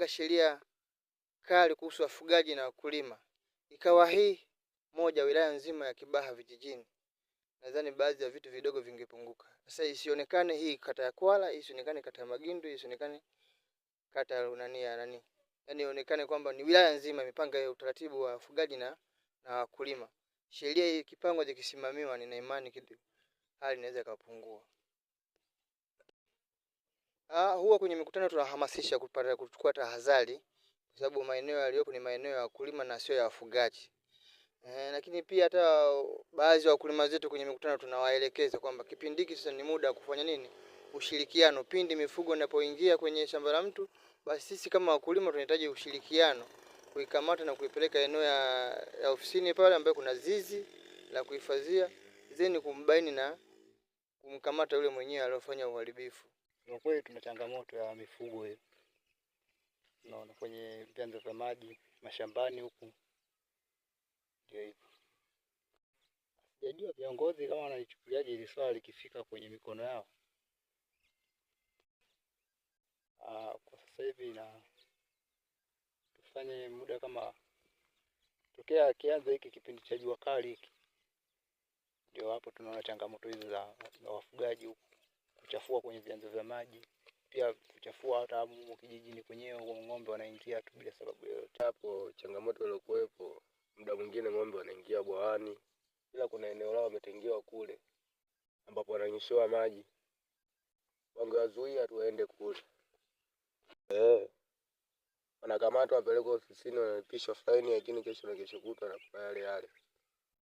Sheria kali kuhusu wafugaji na wakulima, ikawa hii moja wilaya nzima ya Kibaha vijijini, nadhani baadhi ya vitu vidogo vingepunguka. Sasa isionekane hii kata ya Kwala, isionekane kata ya Magindu, isionekane kata ya nani ya nani, yaani ionekane kwamba ni wilaya nzima imepanga hiyo utaratibu wa wafugaji na wakulima. Sheria hii ikipangwa zikisimamiwa, nina imani kitu hali inaweza ikapungua. Huwa kwenye mikutano tunahamasisha kupata kuchukua tahadhari kwa sababu maeneo yaliyopo ni maeneo ya wakulima na sio ya wafugaji. Lakini pia hata baadhi ya wakulima zetu kwenye mikutano tunawaelekeza kwamba kipindi hiki sasa ni muda wa kufanya nini? Ushirikiano. Pindi mifugo inapoingia kwenye shamba la mtu, basi sisi kama wakulima tunahitaji ushirikiano kuikamata na kuipeleka eneo ya ofisini pale ambapo kuna zizi la kuhifadhia, then kumbaini na kumkamata yule mwenyewe aliyofanya uharibifu. Kwa kweli tuna changamoto ya mifugo hiyo. Unaona, kwenye vyanzo vya maji mashambani huku ndio hivyo. Sijajua viongozi kama wanalichukuliaje hili swala likifika kwenye mikono yao. Kwa sasa hivi na tufanye muda kama tokea kianza hiki kipindi cha jua kali hiki, ndio hapo tunaona changamoto hizi za wafugaji huku kuchafua kwenye vyanzo vya maji, pia kuchafua hata humu kijijini kwenyewe, ng'ombe wanaingia tu bila sababu yoyote. Hapo changamoto iliyokuwepo, muda mwingine ng'ombe wanaingia bwawani, ila kuna eneo lao wametengewa kule ambapo wananyeshewa maji, wangewazuia tu waende kule. Wanakamatwa wapelekwa ofisini, wanalipishwa faini, lakini kesho na kesho kutwa wanakuwa yale yale.